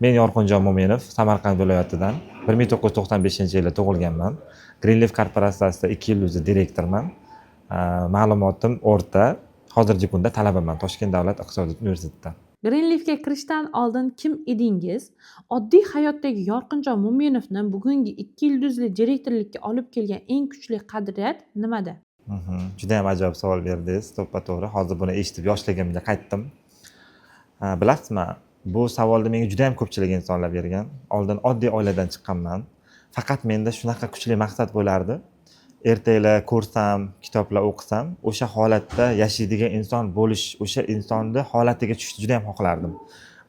Men Yorqinjon Mo'minov, Samarqand viloyatidan, 1995-yilda tug'ilganman. Greenleaf korporatsiyasida 2 yil o'zi direktorman. Ma'lumotim o'rta. Hozirgi kunda talabaman Toshkent davlat iqtisodiyot universitetida. Greenleafga kirishdan oldin kim edingiz? Oddiy hayotdagi Yorqinjon Mo'minovni bugungi ikki yulduzli direktorlikka olib kelgan eng kuchli qadriyat nimada? Judayam ajoyib savol berdingiz, to'ppa to'g'ri. Hozir buni eshitib, yoshligimga qaytdim. Ha, bilasizmi, bu savolni menga judayam ko'pchilik insonlar bergan. Oldin oddiy oiladan chiqqanman. Faqat menda shunaqa kuchli maqsad bo'lardi: ertaklar ko'rsam, kitoblar o'qisam, o'sha holatda yashaydigan inson bo'lish, o'sha insonni holatiga tushishni judayam xohlardim.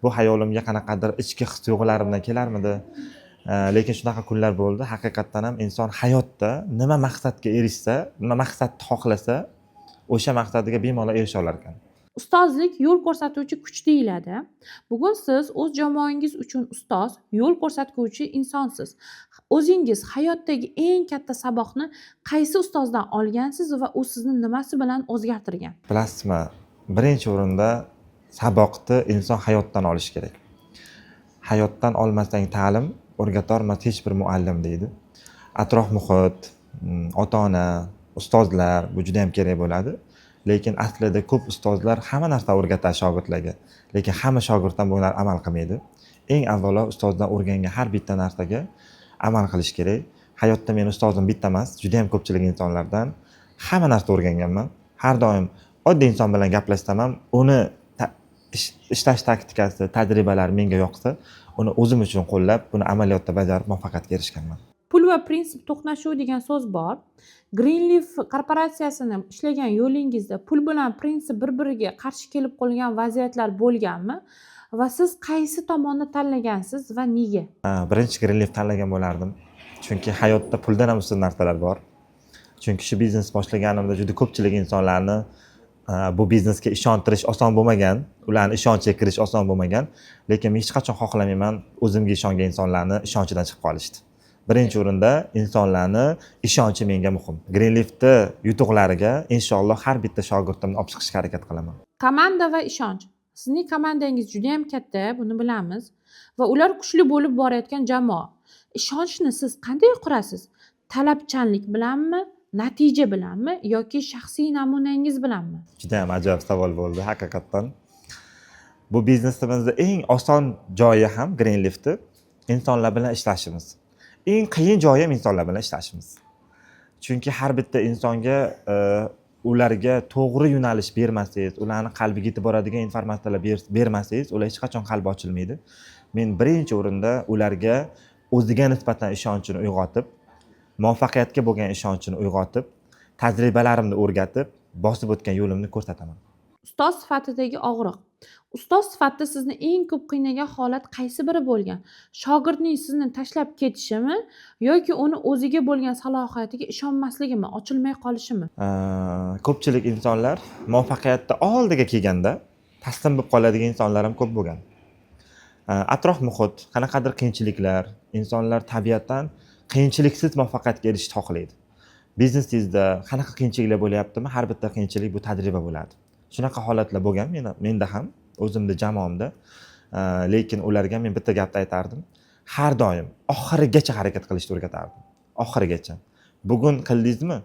Bu hayolimga qanaqadir ichki his tuyg'ularimdan kelarmidi, lekin shunaqa kunlar bo'ldi. Haqiqatdan ham inson hayotda nima maqsadga erishsa, nima maqsadni xohlasa, o'sha maqsadiga bemalol erisha olar ekan. Ustozlik yo'l ko'rsatuvchi kuch deyiladi. Bugun siz o'z jamoangiz uchun ustoz, yo'l ko'rsatuvchi insonsiz. O'zingiz hayotdagi eng katta saboqni qaysi ustozdan olgansiz va u sizni nimasi bilan o'zgartirgan? Bilasizmi, birinchi o'rinda saboqni inson hayotdan olishi kerak. "Hayotdan olmasang ta'lim, o'rgatolmas hech bir muallim", deydi. Atrof muhit, ota ona, ustozlar, bu juda yam kerak bo'ladi. Lekin aslida ko'p ustozlar hamma narsani o'rgatadi shogirdlarga, lekin hamma shogird ham bular amal qilmaydi. Eng avvalo ustozdan o'rgangan har bitta narsaga amal qilish kerak. Hayotda meni ustozim bitta emas, juda yam ko'pchilik insonlardan hamma narsa o'rganganman. Har doim oddiy inson bilan gaplashsam ham, uni ishlash taktikasi, tajribalari menga yoqsa, uni o'zim uchun qo'llab, buni amaliyotda bajarib, muvaffaqiyatga erishganman. Pul va prinsip to'qnashuvi degan so'z bor. Greenleaf korporatsiyasini ishlagan yo'lingizda pul bilan prinsip bir biriga qarshi kelib qolgan vaziyatlar bo'lganmi va siz qaysi tomonni tanlagansiz va nega? Ha, birinchi Greenleaf tanlagan bo'lardim, chunki hayotda puldan ham ustun narsalar bor. Chunki shu biznes boshlaganimda juda ko'pchilik insonlarni bu biznesga ishontirish oson bo'lmagan, ularni ishonchiga kirish oson bo'lmagan. Lekin men hech qachon xohlamayman o'zimga ishongan insonlarni ishonchidan chiqib qolishni. Birinchi o'rinda insonlarni ishonchi menga muhim. Greenleafni yutuqlariga, inshaalloh, har bitta shogirdimni olib chiqishga harakat qilaman. Komanda va ishonch. Sizning komandangiz juda yam katta, buni bilamiz, va ular kuchli bo'lib borayotgan jamoa. Ishonchni siz qanday qurasiz? Talabchanlik bilanmi, natija bilanmi yoki shaxsiy namunangiz bilanmi? Juda ham ajoyib savol bo'ldi haqiqatdan. Bu biznesimizda eng oson joyi ham Greenleafni insonlar bilan ishlashimiz, eng qiyin joyi ham insonlar bilan ishlashimiz. Chunki har bitta insonga ularga to'g'ri yo'nalish bermasangiz, ularni qalbiga yetib boradigan informatsiyalar bermasangiz, ular hech qachon qalbi ochilmaydi. Men birinchi o'rinda ularga o'ziga nisbatan ishonchini uyg'otib, muvaffaqiyatga bo'lgan ishonchini uyg'otib, tajribalarimni o'rgatib, bosib o'tgan yo'limni ko'rsataman. Ustoz sifatidagi og'riq. Ustoz sifatida sizni eng ko'p qiynagan holat qaysi biri bo'lgan? Shogirdning sizni tashlab ketishimi yoki uni o'ziga bo'lgan salohiyatiga ishonmasligimi, ochilmay qolishimi? Ko'pchilik insonlar muvaffaqiyatni oldiga kelganda taslim bo'lib qoladigan insonlar ham ko'p bo'lgan. Atrof muhit, qanaqadir qiyinchiliklar. Insonlar tabiatan qiyinchiliksiz muvaffaqiyatga erishishni xohlaydi. Biznesingizda qanaqa qiyinchiliklar bo'lyaptimi, har bitta qiyinchilik bu tajriba bo'ladi. Shunaqa holatlar bo'lgan menda ham, o'zimni jamoamda. Lekin ularga men bitta gapni aytardim: har doim oxirigacha harakat qilishni o'rgatardim. Oxirigacha. Bugun qildingizmi,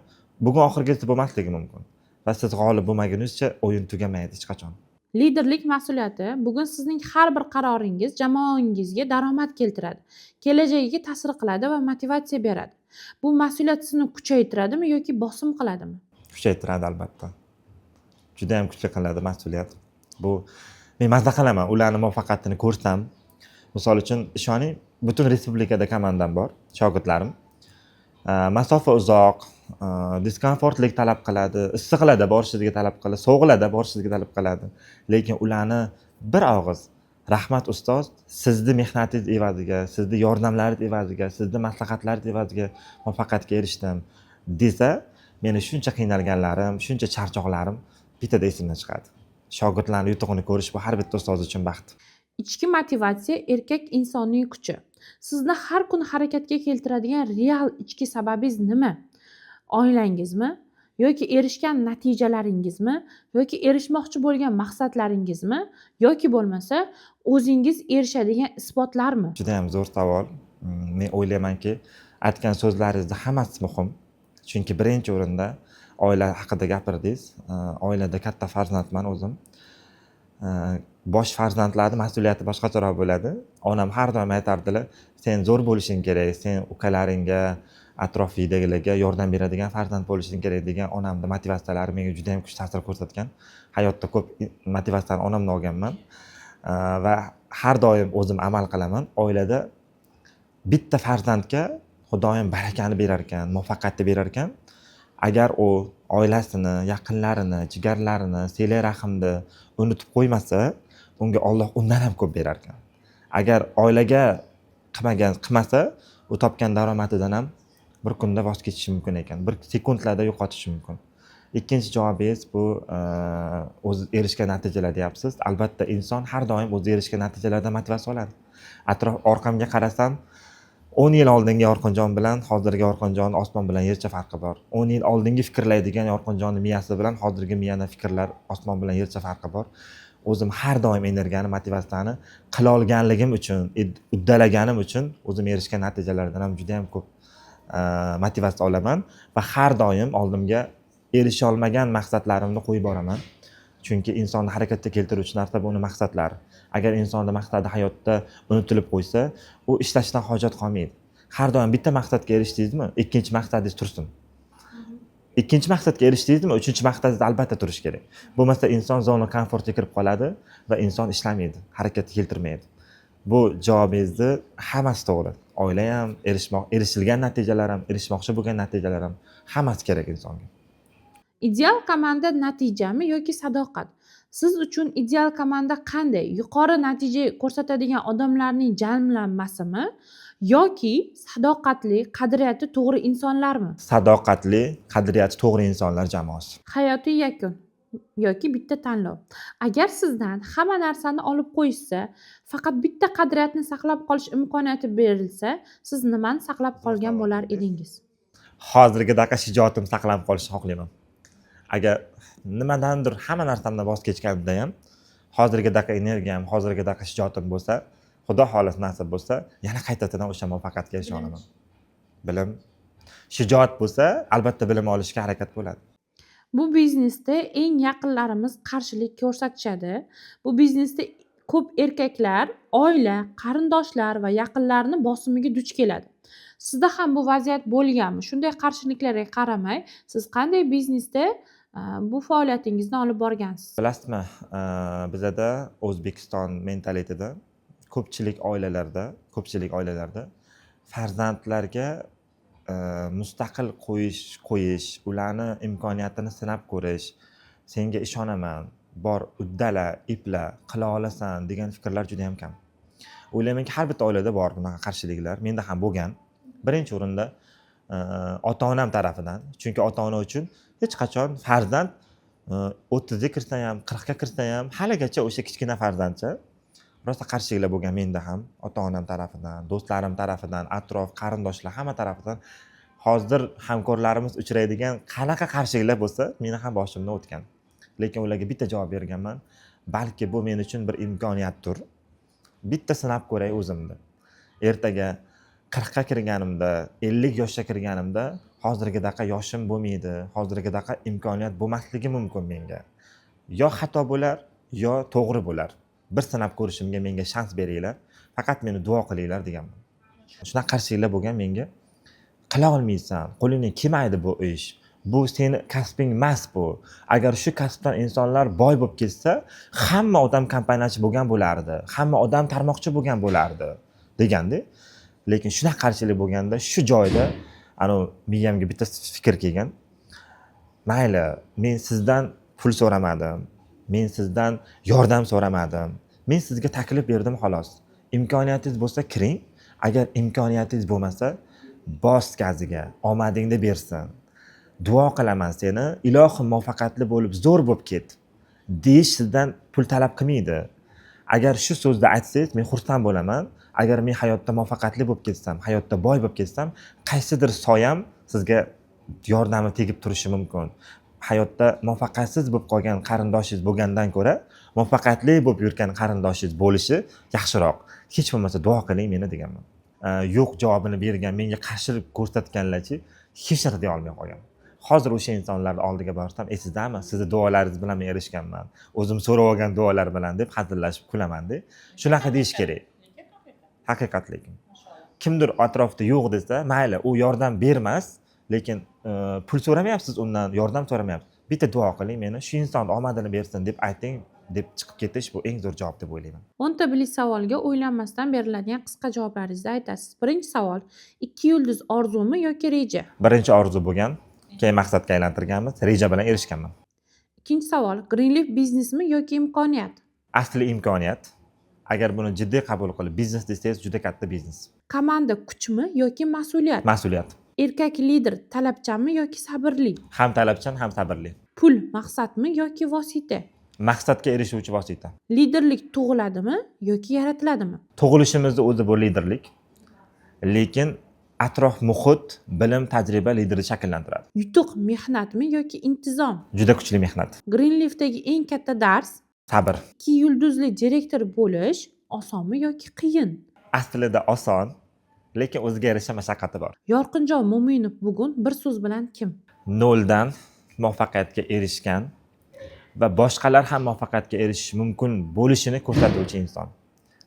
bugun oxirgisi bo'lmasligi mumkin va siz g'olib bo'lmagunizcha o'yin tugamaydi hech qachon. Liderlik mas'uliyati. Bugun sizning har bir qaroringiz jamoangizga daromad keltiradi, kelajagiga ta'sir qiladi va motivatsiya beradi. Bu mas'uliyat sizni kuchaytiradimi yoki bosim qiladimi? Kuchaytiradi, albatta. Judayam kuchli qiladi mas'uliyat. Bu men maza qilaman ularni muvaffaqiyatini ko'rsam. Misol uchun, ishoning, butun respublikada komandam bor, shogirdlarim. Masofa uzoq, diskomfortlik talab qiladi, issiqlarda borishingizga talab qiladi, sovuqlarda borishingizga talab qiladi. Lekin ularni bir og'iz "Rahmat, ustoz, sizni mehnatingiz evaziga, sizni yordamlaringiz evaziga, sizni maslahatlaringiz evaziga muvaffaqiyatga erishdim", desa, meni shuncha qiynalganlarim, shuncha charchoqlarim bittada esimdan chiqadi. Shogirdlarni yutug'ini ko'rish bu har bitta ustoz uchun baxt. Ichki motivatsiya, erkak insonning kuchi. Sizni har kuni harakatga keltiradigan real ichki sababingiz nima? Oilangizmi Yoki erishgan natijalaringizmi, yoki erishmoqchi bo'lgan maqsadlaringizmi, yoki bo'lmasa o'zingiz erishadigan isbotlarmi? Judayam zo'r savol. Men o'ylaymanki, aytgan so'zlaringizni hammasi muhim. Chunki birinchi o'rinda oila haqida gapirdingiz. Oilada katta farzandman o'zim. Bosh farzandlarni mas'uliyati boshqacharoq bo'ladi. Onam har doim aytardilar: sen zo'r bo'lishing kerak, sen ukalaringga, atrofingdagilarga yordam beradigan farzand bo'lishing kerak degan onamni motivatsiyalari menga juda yam kuchli ta'sir ko'rsatgan. Hayotda ko'p motivatsiyani onamdan olganman. Va har doim o'zim amal qilaman. Oilada bitta farzandga Xudoyim barakani berar ekan, muvaffaqiyatni berar ekan. Agar u oilasini, yaqinlarini, jigarlarini, silai rahimni unutib qo'ymasa, unga Olloh undan ham ko'p berar ekan. Agar oilaga qilmasa, u topgan daromadidan ham bir kunda voz kechishi mumkin ekan, bir sekundlarda yo'qotishi mumkin. Ikkinchi javobingiz bu o'zi erishgan natijalar deyapsiz. Albatta, inson har doim o'zi erishgan natijalardan motivatsiya oladi. Atrof orqamga qarasam, 10 yil oldingi Yorqinjon bilan hozirgi Yorqinjon osmon bilan yercha farqi bor. 10 yil oldingi fikrlaydigan Yorqinjonni miyasi bilan hozirgi miyani fikrlar osmon bilan yercha farqi bor. O'zim har doim energiyani, motivatsiyani qila olganligim uchun, uddalaganim uchun o'zim erishgan natijalardan ham juda ham ko'p motivatsiya olaman va har doim oldimga erisha olmagan maqsadlarimni qo'yib boraman. Chunki insonni harakatga keltiruvchi narsa bu uni maqsadlari. Agar insonni maqsadi hayotda unutilib qo'ysa, u ishlashdan hojat qolmaydi. Har doim bitta maqsadga erishdingizmi, ikkinchi maqsadingiz tursin. Ikkinchi maqsadga erishdingizmi, uchinchi maqsadingiz albatta turishi kerak. Bo'lmasa inson зона комфорт ga kirib qoladi va inson ishlamaydi, harakatga keltirmaydi. Bu javobingizni hammasi to'g'ri. Oila ham, erishilgan natijalar ham, erishmoqchi bo'lgan natijalar ham hammasi kerak insonga. Ideal komanda natijami yoki sadoqat? Siz uchun ideal komanda qanday? Yuqori natija ko'rsatadigan odamlarning jamlanmasimi yoki sadoqatli, qadriyati to'g'ri insonlarmi? Sadoqatli, qadriyati to'g'ri insonlar jamoasi. Hayotiy yakun yoki bitta tanlov. Agar sizdan hamma narsani olib qo'yishsa, faqat bitta qadriyatni saqlab qolish imkoniyati berilsa, siz nimani saqlab qolgan bo'lar edingiz? Hozirgidaqa shijoatim saqlanib qolishini xohlayman. Agar nimadandir hamma narsamdan voz kechganimda ham hozirgidaqa energiyam, hozirgidaqa shijoatim bo'lsa, Xudo xohlasa, nasib bo'lsa, yana qaytadan o'sha muvaffaqiyatga erisha olaman. Bilim, shijoat bo'lsa, albatta bilim olishga harakat bo'ladi. Bu biznesda eng yaqinlarimiz qarshilik ko'rsatishadi. Bu biznesda ko'p erkaklar oila, qarindoshlar va yaqinlarni bosimiga duch keladi. Sizda ham bu vaziyat bo'lganmi? Shunday qarshiliklarga qaramay, siz qanday biznesda bu faoliyatingizni olib borgansiz? Bilasizmi, bizada O'zbekiston mentalitetida ko'pchilik oilalarda farzandlarga mustaqil qo'yish, ularni imkoniyatini sinab ko'rish, senga ishonaman, bor, uddala, epla, qila olasan degan fikrlar juda yam kam. O'ylaymanki, har bitta oilada bor bunaqa qarshiliklar, menda ham bo'lgan. Birinchi o'rinda ota onam tarafidan, chunki ota ona uchun hech qachon farzand 30ga kirsa ham, 40ga kirsa ham haligacha o'sha kichkina farzandcha. Rosa qarshiliklar bo'lgan menda ham, ota onam tarafidan, do'stlarim tarafidan, atrof qarindoshlar, hamma tarafidan. Hozir hamkorlarimiz uchraydigan qanaqa qarshiliklar bo'lsa, meni ham boshimdan o'tgan. Lekin ularga bitta javob berganman: balki bu men uchun bir imkoniyatdir, bitta sinab ko'ray o'zimni. Ertaga 40ga kirganimda, 50 yoshga kirganimda hozirgidaqa yoshim bo'lmaydi, hozirgidaqa imkoniyat bo'lmasligi mumkin menga. Yo xato bo'lar, yo to'g'ri bo'lar, bir sinab ko'rishimga menga shans beringlar, faqat meni duo qilinglar deganman. Shunaqa qarshiliklar bo'lgan menga: qila olmaysan, qo'lingdan kelmaydi bu ish, bu seni kasbing emas bu, agar shu kasbdan insonlar boy bo'lib ketsa, hamma odam kompaniyachi bo'lgan bo'lardi, hamma odam tarmoqchi bo'lgan bo'lardi deganda. Lekin shunaqa qarshilik bo'lganda, shu joyda anavi miyamga bitta fikr kelgan: mayli, men sizdan pul so'ramadim, men sizdan yordam so'ramadim, men sizga taklif berdim xolos. Imkoniyatingiz bo'lsa, kiring, agar imkoniyatingiz bo'lmasa, bos gaziga, omadingni bersin, duo qilaman seni, ilohim muvaffaqiyatli bo'lib, zo'r bo'lib ket deyish sizdan pul talab qilmaydi. Agar shu so'zni aytsangiz, men xursand bo'laman. Agar men hayotda muvaffaqiyatli bo'lib ketsam, hayotda boy bo'lib ketsam, qaysidir soyam sizga yordami tegib turishi mumkin. Hayotda muvaffaqiyatsiz bo'lib qolgan qarindoshingiz bo'lgandan ko'ra muvaffaqiyatli bo'lib yurgan qarindoshingiz bo'lishi yaxshiroq. Hech bo'lmasa duo qiling meni deganman. Yo'q javobini bergan, menga qarshilik ko'rsatganlarchi hech narsa deya olmay qolganman. Hozir o'sha insonlarni oldiga borsam, esizdami, sizni duolaringiz bilan men erishganman, o'zim so'rab olgan duolar bilan deb hazillashib kulamanda. Shunaqa deyish kerak, haqiqat. Lekin kimdir atrofda yo'q desa, mayli, u yordam bermas, lekin pul so'ramayapsiz undan, yordam so'ramayapsiz, bitta duo qiling meni, shu insonni omadini bersin deb ayting deb chiqib ketish bu eng zo'r javob deb o'ylayman. 10 ta blits savolga o'ylanmasdan beriladigan qisqa javoblaringizni aytasiz. Birinchi savol: ikki yulduz orzumi yoki reja? Birinchi orzu bo'lgan, keyin maqsadga aylantirganmiz, reja bilan erishganman. Ikkinchi savol: Greenleaf biznesmi yoki imkoniyat? Asli imkoniyat. Agar buni jiddiy qabul qilib biznes desangiz, juda katta biznes. Komanda kuchmi yoki mas'uliyat? Mas'uliyat. Erkak lider talabchanmi yoki sabrli? Ham talabchan, ham sabrli. Pul maqsadmi yoki vosita? Maqsadga erishuvchi vosita. Liderlik tug'iladimi yoki yaratiladimi? Tug'ilishimizni o'zi bu liderlik, lekin atrof muhit, bilim, tajriba liderni shakllantiradi. Yutuq mehnatmi yoki intizom? Juda kuchli mehnat. Greenleafdagi eng katta dars? Sabr. Ikki yulduzli direktor bo'lish osonmi yoki qiyin? Aslida oson, lekin o'ziga yarasha mashaqqati bor. Yorqinjon Mo'minov bugun bir so'z bilan kim? Noldan muvaffaqiyatga erishgan va boshqalar ham muvaffaqiyatga erishishi mumkin bo'lishini ko'rsatuvchi inson.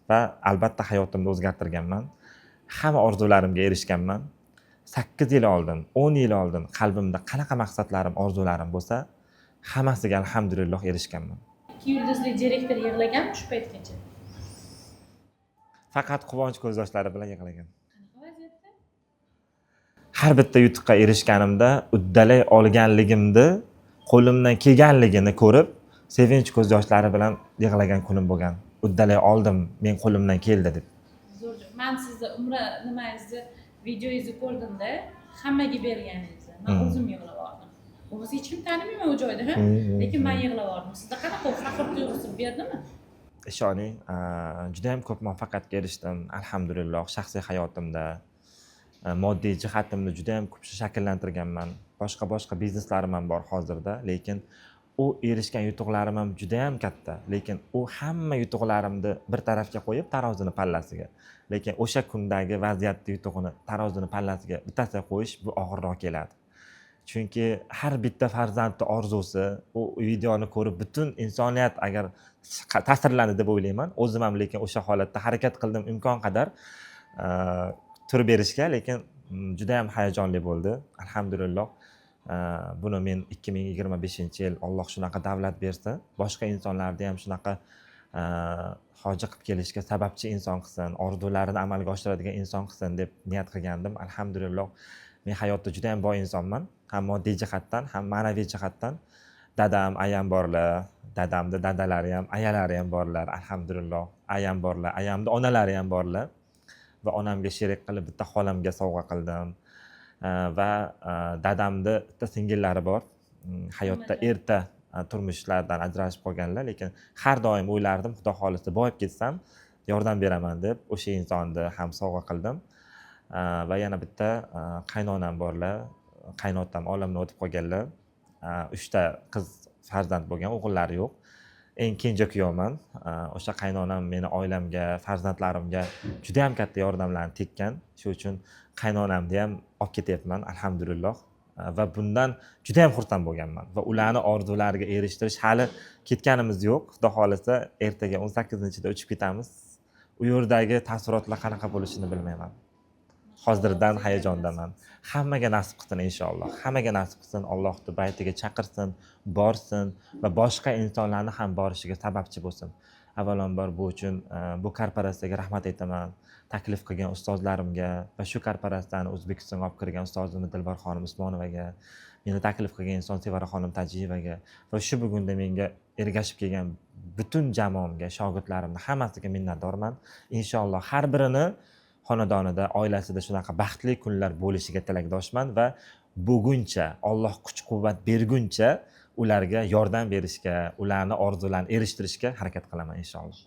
Va albatta hayotimni o'zgartirganman, hamma orzularimga erishganman. 8 yil oldin, 10 yil oldin qalbimda qanaqa maqsadlarim, orzularim bo'lsa, hammasiga, alhamdulillah, erishganman. Ikki yulduzli direktor yig'laganmi shu paytgacha? Faqat quvonch ko'z yoshlari bilan yig'lagan. Qanaqa vaziyatda? Har bitta yutuqqa erishganimda uddalay olganligimni, qo'limdan kelganligini ko'rib, sevinch ko'z yoshlari bilan yig'lagan kunim bo'lgan. Uddalay oldim men, qo'limdan keldi deb. Zo'r. Man sizni umra nimangizni, videongizni ko'rdimda, hammaga berganingizni man o'zim yig'lab yubordim. Bo'lmasa hech kim tanimayman u joyda, ha? Lekin man yig'lab yubordim. Sizda qanaqa, u faxr tuyg'usi berdimi? Ishoning, judayam ko'p muvaffaqiyatga erishdim, alhamdulillah. Shaxsiy hayotimda moddiy jihatimni judayam ko'p shakllantirganman. Boshqa boshqa bizneslarim ham bor hozirda, lekin u erishgan yutuqlarim ham judayam katta. Lekin u hamma yutuqlarimni bir tarafga qo'yib tarozini pallasiga, lekin o'sha kundagi vaziyatni yutug'ini tarozini pallasiga bittasiga qo'yish bu og'irroq keladi, chunki har bitta farzandni orzusi, u videoni ko'rib butun insoniyat agar ta'sirlandi deb o'ylayman o'zim ham. Lekin o'sha holatda harakat qildim imkon qadar turib berishga, lekin judayam hayajonli bo'ldi, alhamdulillah. Buni men 2025-yil Alloh shunaqa davlat bersa, boshqa insonlarni ham shunaqa hoji qilib kelishga sababchi inson qilsin, orzularini amalga oshiradigan inson qilsin deb niyat qilgandim. Alhamdulillah, men hayotda judayam boy insonman, ham moddiy jihatdan, ham ma'naviy jihatdan. Dadam, ayam borlar, dadamni dadalari ham, ayalari ham borlar, alhamdulillah. Ayam borlar, ayamni onalari ham borlar va onamga sherik qilib bitta xolamga sovg'a qildim. Va dadamni bitta singillari bor. Hayotda erta turmushlardan ajrashib qolganlar, lekin har doim o'ylardim, xudo xohlasa boyib ketsam yordam beraman deb, o'sha insonni ham sovg'a qildim. Va yana bitta qaynonam borlar, qaynotam olamdan o'tib qolganlar. Uchta qiz farzand bo'lgan, o'g'illari yo'q, eng kenja kuyovman. O'sha qaynonam meni oilamga, farzandlarimga judayam katta yordamlarni tekkan. Shu uchun qaynonamni ham olib ketyapman, alhamdulillah. Va bundan judayam xursand bo'lganman va ularni orzulariga erishtirish, hali ketganimiz yo'q, xudo xohlasa ertaga 18-da uchib ketamiz. U yerdagi taassurotlar qanaqa bo'lishini bilmayman, hozirdan hayajondaman. Hammaga nasib qilsin, inshaalloh, hammaga nasib qilsin, Allohni baytiga chaqirsin, borsin va boshqa insonlarni ham borishiga sababchi bo'lsin. Avvalambor bu uchun bu korporatsiyaga rahmat aytaman, taklif qilgan ustozlarimga va shu korporatsiyani O'zbekistonga olib kirgan ustozim Dilbar xonim Usmonovaga, meni taklif qilgan inson Sevara xonim Tajiyevaga va shu bugunda menga ergashib kelgan butun jamoamga, shogirdlarimni hammasiga minnatdorman. Inshaalloh, har birini xonadonida, oilasida shunaqa baxtli kunlar bo'lishiga tilakdoshman va buguncha Alloh kuch quvvat berguncha ularga yordam berishga, ularni orzularini erishtirishga harakat qilaman, inshaalloh.